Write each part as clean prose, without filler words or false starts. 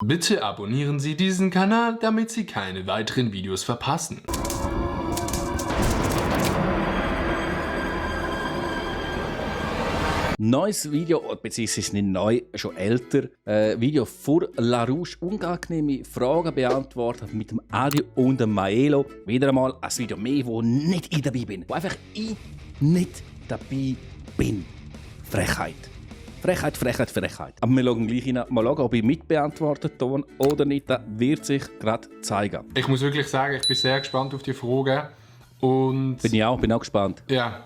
Bitte abonnieren Sie diesen Kanal, damit Sie keine weiteren Videos verpassen. Neues Video, beziehungsweise nicht neu, schon älter. Video vor La Rouge. Unangenehme Fragen beantwortet mit dem Adi und dem Maelo. Wieder einmal ein Video mehr, wo nicht ich dabei bin. Wo einfach ich nicht dabei bin. Frechheit. Frechheit, Frechheit, Frechheit. Aber wir schauen gleich rein. Mal schauen, ob ich mitbeantwortet habe oder nicht. Das wird sich gerade zeigen. Ich muss wirklich sagen, ich bin sehr gespannt auf die Fragen. Und Bin auch gespannt. ja,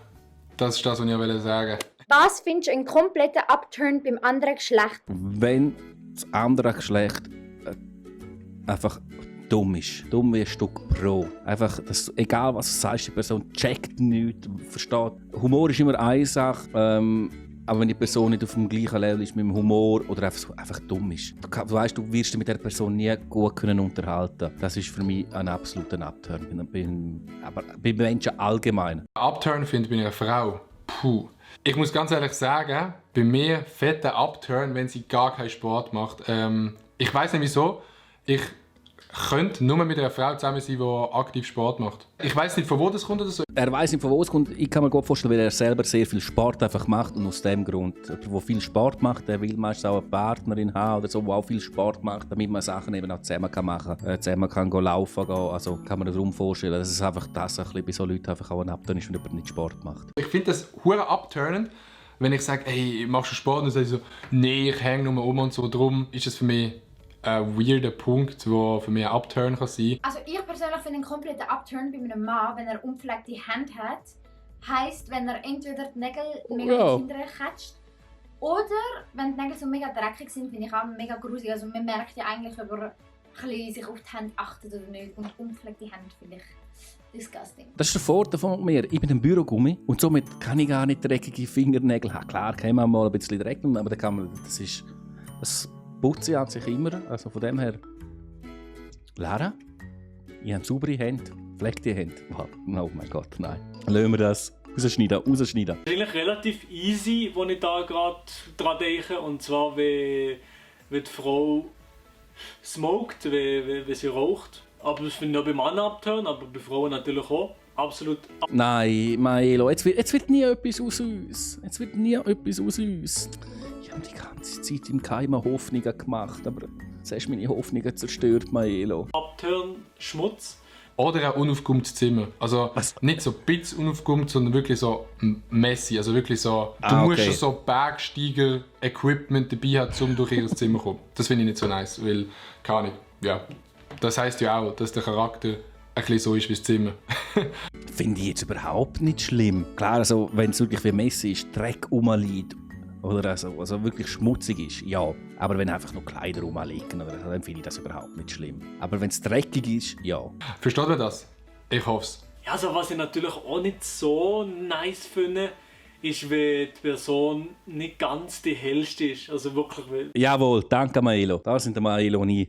das ist das, was ich sagen wollte. Was findest du ein kompletter Upturn beim anderen Geschlecht? Wenn das andere Geschlecht einfach dumm ist. Dumm wie ein Stück Brot. Einfach, dass, egal was du sagst, die Person checkt nichts, versteht. Humor ist immer eine Sache, aber wenn die Person nicht auf dem gleichen Level ist mit dem Humor oder einfach dumm ist. Du weißt, du wirst dich mit der Person nie gut können unterhalten. Das ist für mich ein absoluter Upturn. Aber bei Menschen allgemein. Upturn finde ich bei einer Frau. Puh. Ich muss ganz ehrlich sagen, bei mir fetter Upturn, wenn sie gar keinen Sport macht. Ich weiß nicht wieso. Ich könnte nur mit einer Frau zusammen sein, die aktiv Sport macht. Ich weiß nicht, von wo das kommt oder so. Er weiß nicht, von wo es kommt. Ich kann mir gut vorstellen, weil er selber sehr viel Sport einfach macht und aus dem Grund, der viel Sport macht, der will meistens auch eine Partnerin haben oder so, die auch viel Sport macht, damit man Sachen eben auch zusammen kann machen kann. Zusammen kann laufen gehen. Also kann man sich darum vorstellen, dass es einfach das ein bisschen bei solchen Leuten einfach auch ein Upturn ist, wenn jemand nicht Sport macht. Ich finde das hure upturnen, wenn ich sage, hey, machst du Sport? Und dann sage ich so, nee, ich hänge nur um und so. Darum ist es für mich ein weirder Punkt, der für mich ein Upturn kann sein. Also ich persönlich finde einen kompletten Upturn bei einem Mann, wenn er unpflegte Hände hat, heisst, wenn er entweder die Nägel mega in die Kinder catcht, oder wenn die Nägel so mega dreckig sind, finde ich auch mega gruselig. Also man merkt ja eigentlich, ob er sich auf die Hände achtet oder nicht. Und unpflegte Hände finde ich disgusting. Das ist der Vorteil von mir. Ich bin ein Bürogummi und somit kann ich gar nicht dreckige Fingernägel haben. Klar, kann man mal ein bisschen Dreck, aber da kann man, das putze ich an sich immer. Also von dem her, Lara, ich habe saubere Hände, pflegte Hände. Oh mein Gott, nein. Lassen wir das rausschneiden. Das ist eigentlich relativ easy, wo ich da gerade dran denke. Und zwar, wie die Frau smoked, wie sie raucht. Aber das finde ich auch bei Männern Upturn, aber bei Frauen natürlich auch. Absolut. Nein, Maelo, jetzt wird nie etwas aus uns. Jetzt wird nie etwas aus uns. Ich habe die ganze Zeit im Keim Hoffnungen gemacht, aber jetzt hast du meine Hoffnungen zerstört, Maelo. Upturn, Schmutz. Oder ein unaufgeräumtes Zimmer. Also nicht so ein bisschen unaufgeräumt, sondern wirklich so messy. Also wirklich so, du musst schon so Bergsteiger-Equipment dabei haben, um durch ihr Zimmer zu kommen. Das finde ich nicht so nice, weil, keine Ahnung, ja. Das heisst ja auch, dass der Charakter ein bisschen so ist wie das Zimmer. Finde ich jetzt überhaupt nicht schlimm. Klar, also, wenn es wirklich wie messy ist, Dreck rumliegt oder also wirklich schmutzig ist, ja. Aber wenn einfach nur Kleider rumliegen, dann finde ich das überhaupt nicht schlimm. Aber wenn es dreckig ist, ja. Versteht man das? Ich hoffe es. Ja, also was ich natürlich auch nicht so nice finde, ist, wenn die Person nicht ganz die hellste ist. Also wirklich. Jawohl, danke Maelo. Da sind der Maelo und ich.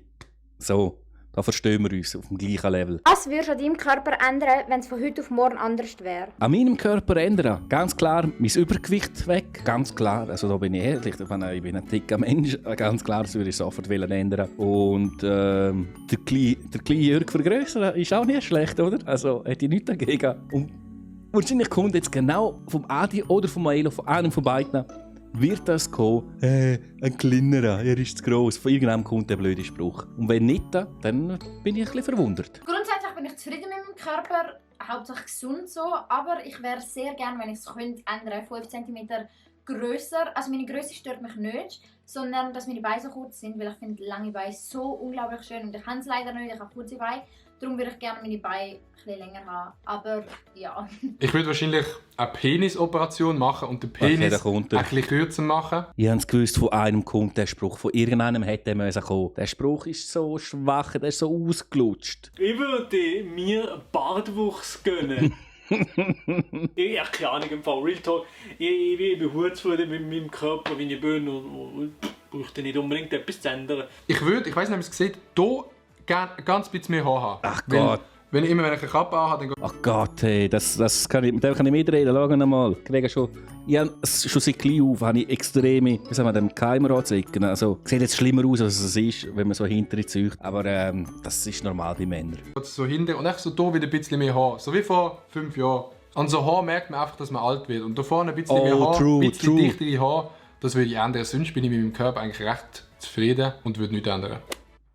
So. Da verstehen wir uns auf dem gleichen Level. Was würdest du an deinem Körper ändern, wenn es von heute auf morgen anders wäre? An meinem Körper ändern? Ganz klar, mein Übergewicht weg. Ganz klar, also da bin ich ehrlich, ich bin ein dicker Mensch. Ganz klar, das würde ich sofort ändern. Und der kleine Jörg vergrößern ist auch nicht schlecht, oder? Also hätte ich nichts dagegen. Und wahrscheinlich kommt jetzt genau vom Adi oder vom Maelo, von einem von beiden, wird das kommen, ein kleinerer, er ist zu gross. Von irgendeinem kommt der blöde Spruch. Und wenn nicht, dann bin ich ein bisschen verwundert. Grundsätzlich bin ich zufrieden mit meinem Körper, hauptsächlich gesund so, aber ich wäre sehr gerne, wenn ich es könnte, ändern, 5 cm grösser. Also meine Größe stört mich nicht, sondern dass meine Beine so kurz sind, weil ich finde lange Beine so unglaublich schön und ich habe es leider nicht, ich habe kurze Beine. Darum würde ich gerne meine Beine etwas länger haben, aber ja. Ich würde wahrscheinlich eine Penisoperation machen und den Penis ein bisschen kürzer machen. Ich habe es gewusst, von einem kommt der Spruch. Von irgendeinem hätte er kommen. Der Spruch ist so schwach, der ist so ausgelutscht. Ich würde mir Bartwuchs gönnen. Ich habe keine Ahnung, im Fall Real Talk. Ich bin hutzfrieden mit meinem Körper, wie ich bin und bräuchte nicht unbedingt etwas zu ändern. Ich weiß nicht, ob ihr es seht, hier gerne ganz bisschen mehr Haar haben. Ach Gott. wenn ich eine Kappe anhabe, dann Ach Gott, hey, das kann ich, mit dem kann ich mitreden. Schau mal. Ich habe schon seit klein auf habe ich extreme, wie soll man dem Keimer anzeigen. Also, sieht jetzt schlimmer aus, als es ist, wenn man so hinterher zieht. Aber das ist normal bei Männern. so hinten und echt so da wieder ein bisschen mehr Haar. So wie vor 5 Jahren. An so Haar merkt man einfach, dass man alt wird. Und da vorne ein bisschen mehr Haar, ein bisschen dichtere Haar, das würde ich ändern. Sonst bin ich mit meinem Körper eigentlich recht zufrieden und würde nichts ändern.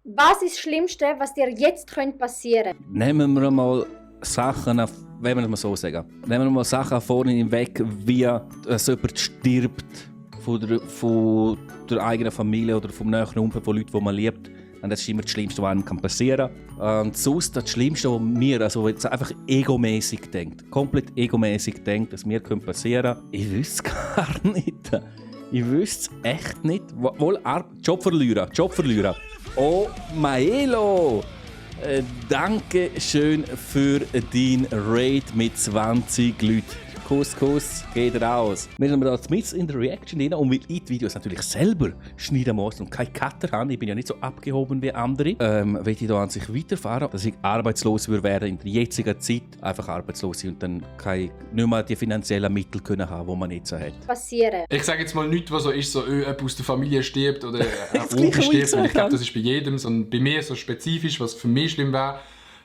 Was ist das Schlimmste, was dir jetzt passieren könnte? Nehmen wir mal Sachen, wenn wir es mal so sagen. Nehmen wir mal Sachen vorne weg, wie dass jemand stirbt von der eigenen Familie oder vom näheren Umfeld von Leuten, die man liebt. Und das ist immer das Schlimmste, was einem passieren kann. Und sonst das Schlimmste, was mir, also jetzt einfach egomäßig denkt, komplett egomäßig denkt, dass mir passieren könnte, ich wüsste es gar nicht. Ich wüsste es echt nicht. Wohl Job verlieren. Oh, Maelo! Danke schön für dein Raid mit 20 Leuten. Kuss, geht raus. Wir sind da mit in der Reaction rein und weil ich die Videos natürlich selber schneiden muss und keine Cutter habe, ich bin ja nicht so abgehoben wie andere, will ich da an sich weiterfahren, dass ich arbeitslos werden in der jetzigen Zeit, einfach arbeitslos sein und dann nicht mehr die finanziellen Mittel können haben, die man jetzt so hat. Passieren. Ich sage jetzt mal nichts, was so ist, so jemand aus der Familie stirbt oder Das ein Onkel Gleiche, stirbt, weil ich glaube, habe. das ist bei jedem, sondern bei mir so spezifisch, was für mich schlimm wäre,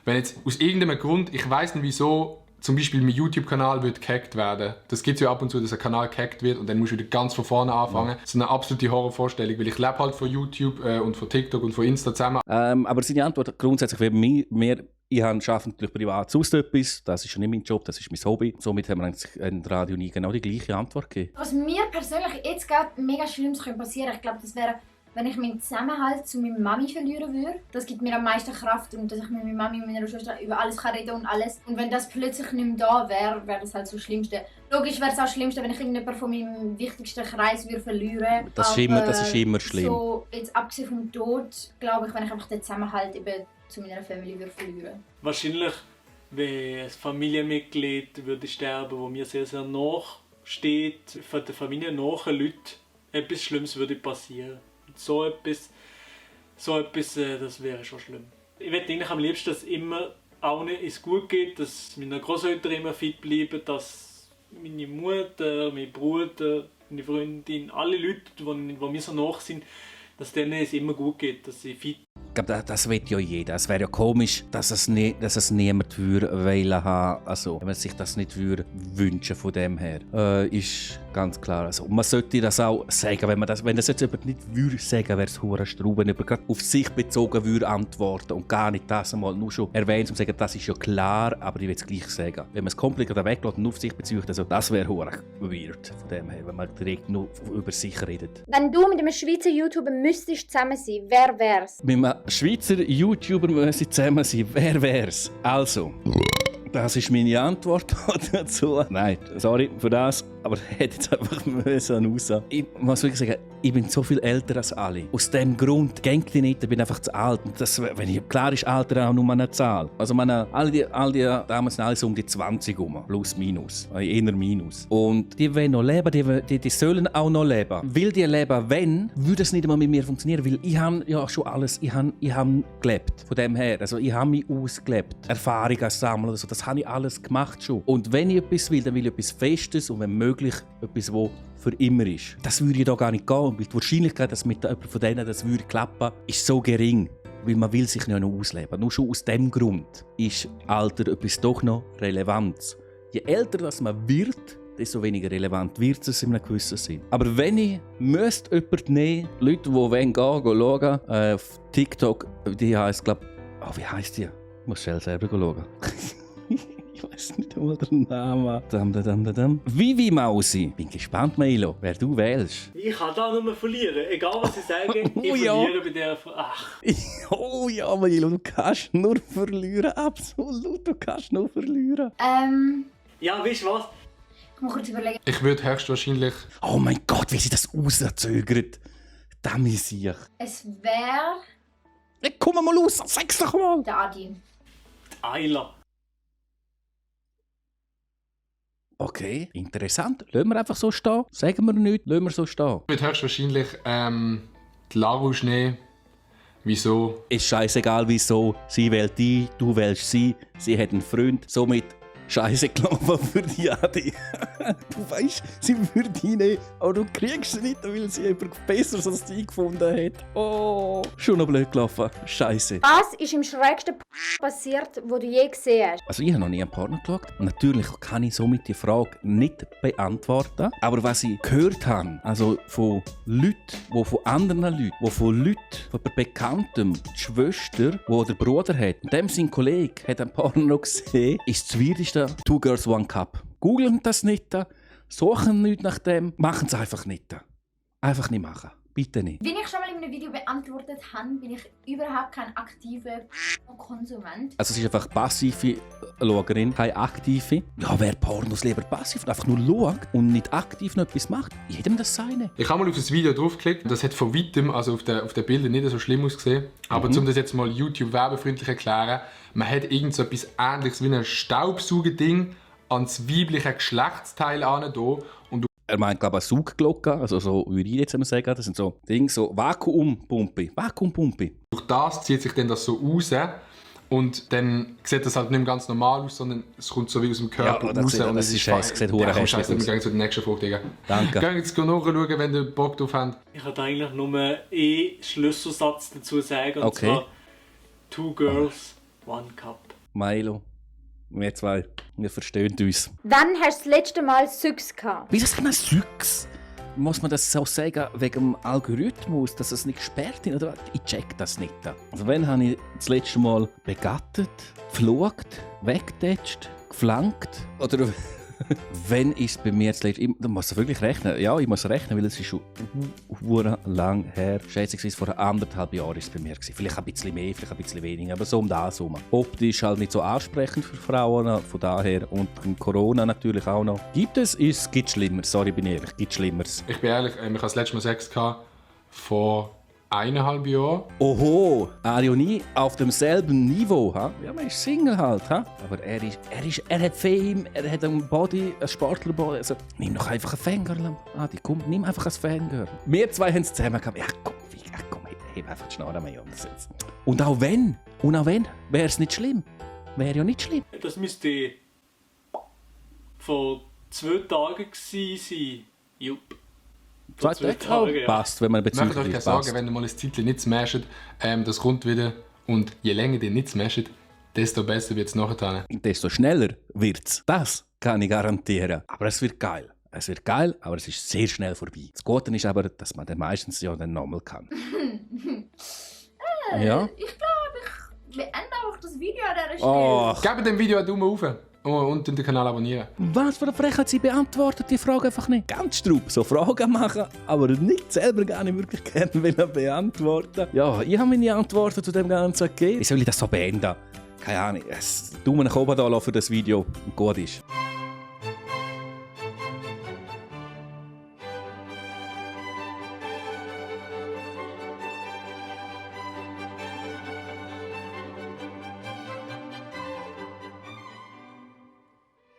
wenn jetzt aus irgendeinem Grund, ich weiß nicht wieso, zum Beispiel mein YouTube-Kanal wird gehackt werden. Das gibt es ja ab und zu, dass ein Kanal gehackt wird und dann musst du wieder ganz von vorne anfangen. Das ist eine absolute Horrorvorstellung, weil ich lebe halt von YouTube und von TikTok und von Insta zusammen. Aber seine Antwort grundsätzlich wäre mir, ich arbeite natürlich privat sonst etwas, das ist ja nicht mein Job, das ist mein Hobby. Somit haben wir eigentlich in Radio nie genau die gleiche Antwort gegeben. Was mir persönlich jetzt gerade mega Schlimmes passieren könnte, ich glaube, das wäre, wenn ich meinen Zusammenhalt zu meiner Mami verlieren würde. Das gibt mir am meisten Kraft und dass ich mit meiner Mami und meiner Schwester über alles reden kann und alles. Und wenn das plötzlich nicht mehr da wäre, wäre das halt so das Schlimmste. Logisch wäre es auch das Schlimmste, wenn ich irgendjemanden von meinem wichtigsten Kreis verlieren würde. Das ist immer schlimm. So, jetzt abgesehen vom Tod, glaube ich, wenn ich einfach den Zusammenhalt eben zu meiner Familie verlieren. Wahrscheinlich, wenn ein Familienmitglied würde sterben, wo mir sehr, sehr nahe steht, von der Familie nahe Leute, etwas Schlimmes würde passieren. So etwas, das wäre schon schlimm. Ich möchte eigentlich am liebsten, dass immer allen es gut geht, dass meine Großeltern immer fit bleiben, dass meine Mutter, mein Bruder, meine Freundin, alle Leute, die mir so nach sind, dass denen es immer gut geht, dass sie fit. Ich glaube, das will ja jeder. Es wäre ja komisch, dass es niemand wollen haben. Also, wenn man sich das nicht wünschen von dem her. Ist ganz klar. Also, man sollte das auch sagen. Wenn das jetzt jemand nicht würde sagen, wäre es hure Straub, wenn jemand gerade auf sich bezogen würde antworten und gar nicht das einmal nur schon erwähnt und sagen, das ist ja klar, aber ich will es gleich sagen. Wenn man es komplett weglässt und nur auf sich bezieht, also das wäre hure weird von dem her, wenn man direkt nur über sich redet. Wenn du mit einem Schweizer YouTuber müsstest zusammen sein, wer wär's? Mit einem Schweizer YouTuber müssen zusammen sein. Wer wär's? Also, das ist meine Antwort dazu. Nein, sorry für das, aber ich hätte jetzt einfach müssen. Ich muss wirklich sagen, ich bin so viel älter als alle. Aus dem Grund geht ich nicht, ich bin einfach zu alt. Und das, wenn ich, klar ist Alter auch nur eine Zahl. Also all die damals sind alle so um die 20 rum, plus minus, eher minus. Und die wollen noch leben, die sollen auch noch leben. Will die leben, wenn, würde es nicht einmal mit mir funktionieren, weil ich habe ja schon alles, ich habe gelebt. Von dem her, also ich habe mich ausgelebt, Erfahrungen sammeln oder so, das habe ich alles gemacht schon. Und wenn ich etwas will, dann will ich etwas Festes und wenn möglich etwas, wo für immer ist. Das würde ja da gar nicht gehen, weil die Wahrscheinlichkeit, dass mit jemandem von denen das würde klappen, ist so gering. Weil man will sich ja noch ausleben. Nur schon aus dem Grund ist Alter etwas doch noch Relevanz. Je älter das man wird, desto weniger relevant wird es in einem gewissen Sinn. Aber wenn ich müsste jemanden nehmen, Leute, die gehen schauen, auf TikTok, die heisst, glaube ich, wie heisst die? Ich muss schnell selber schauen. Ich weiß nicht einmal den Namen. Vivi Mausi. Bin gespannt, Milo, wer du wählst. Ich kann da nur verlieren. Egal was ich sage, ich verliere bei der. Ach. Oh ja, Milo, du kannst nur verlieren. Absolut, du kannst nur verlieren. Ja, weißt du was? Ich muss kurz überlegen. Ich würde höchstwahrscheinlich... Oh mein Gott, wie sie das rauszögert. Damit sehe ich. Es wäre Komm mal raus, sag's doch mal. der Adi. Die Ayla. Okay, interessant. Lassen wir einfach so stehen. Sagen wir nichts, lassen wir so stehen. Ich würde höchstwahrscheinlich die Larouche nehmen. Wieso? Ist scheißegal wieso. Sie wählt dich, du wählst sie. Sie hat einen Freund. Somit Scheiße gelaufen für die Adi. Du weißt, sie würde ihn nicht, aber du kriegst sie nicht, weil sie jemand Besseres als dich gefunden hat. Oh, schon noch blöd gelaufen. Scheiße. Was ist im schrägsten passiert, wo du je gesehen hast? Also ich habe noch nie einen Porno geschaut. Und natürlich kann ich somit die Frage nicht beantworten. Aber was ich gehört habe, also von Leuten, die von anderen Leuten, die von Leuten, von Bekannten, die Schwester, die der Bruder hat, und dem sein Kollege hat ein Porno gesehen, ist das Weirdeste Two Girls One Cup. Googlen das nicht, suchen nicht nach dem, machen es einfach nicht. Einfach nicht machen. Bitte nicht. Wie ich schon mal in einem Video beantwortet habe, bin ich überhaupt kein aktiver Konsument. Also es ist einfach passive Schauerin, keine aktive. Ja, wer Pornos lieber passiv einfach nur schaut und nicht aktiv noch etwas macht, jedem das seine. Ich habe mal auf das Video draufgeklickt. Das hat von weitem, also auf den Bildern nicht so schlimm ausgesehen. Aber um das jetzt mal YouTube werbefreundlich erklären, man hat irgend so etwas Ähnliches wie ein Staubsaugerding ans weibliche Geschlechtsteil an und Er meint, glaube ich, eine Saugglocke, also so würde ich jetzt mal sagen. Das sind so Dinge, so Vakuumpumpe. durch das zieht sich dann das so raus. Und dann sieht das halt nicht mehr ganz normal aus, sondern es kommt so wie aus dem Körper raus. Und es ist scheiße, es sieht verdammt hässlich aus. Wir gehen zu der nächsten Frage, Digga. Danke. Gehen jetzt nachschauen, wenn ihr Bock drauf habt. Ich kann eigentlich nur einen Schlüsselsatz dazu sagen, und Okay. zwar Two Girls, One Cup. Milo, wir zwei, wir verstehen uns. Wann hast du das letzte Mal Sex gehabt? Wieso sagt man Sex? Muss man das so sagen, wegen dem Algorithmus, dass es nicht gesperrt ist? Oder? Ich check das nicht. Also wann habe ich das letzte Mal begattet, geflucht, weggetatscht, geflankt? Oder wenn ist es bei mir das letzte Mal... Ich muss wirklich rechnen. Ja, ich muss rechnen, weil es ist schon lang her. Schätzungsweise vor 1,5 Jahren war es bei mir. Vielleicht ein bisschen mehr, vielleicht ein bisschen weniger, aber so um das herum. Optisch halt nicht so ansprechend für Frauen, von daher. Und Corona natürlich auch noch. Gibt es Schlimmeres. Sorry, bin ich ehrlich, gibt Schlimmeres. Ich bin ehrlich, ich hatte das letzte Mal Sex vor 1,5 Jahren. Oho, Arioni auf demselben Niveau, ha? Ja, man ist Single halt, ha? Aber er hat Fame, er hat einen Body, einen Sportlerbody. Also, nimm doch einfach einen Fangirl. Adi, komm, nimm einfach ein Fangirl. Wir zwei haben es zusammen gehabt. Ja, komm, heb einfach die Schnarre mehr jetzt. Und auch wenn, wäre es nicht schlimm. Wäre ja nicht schlimm. Das müsste vor 2 Tagen gewesen sein. Jupp. 2 Tage? Ja. Passt, wenn man Ich möchte euch bezüglich sagen, passt. wenn ihr mal ein Zeitchen nicht smasht, das kommt wieder. Und je länger ihr nicht smasht, desto besser wird es nachher. Desto schneller wird's. Das kann ich garantieren. Aber es wird geil. Es wird geil, aber es ist sehr schnell vorbei. Das Gute ist aber, dass man dann meistens ja dann nochmal kann. Ja? Ich glaube, ich beende einfach das Video an dieser Stelle. Oh, Gebt dem Video einen Daumen hoch und den Kanal abonnieren. was für eine Frechheit, sie beantwortet die Frage einfach nicht. Ganz strupp, so Fragen machen, aber nicht selber gar nicht wirklich gerne beantworten. Ja, ich habe meine Antworten zu dem Ganzen gegeben. Wie soll ich das so beenden? Keine Ahnung. Daumen nach oben da für das Video und gut ist.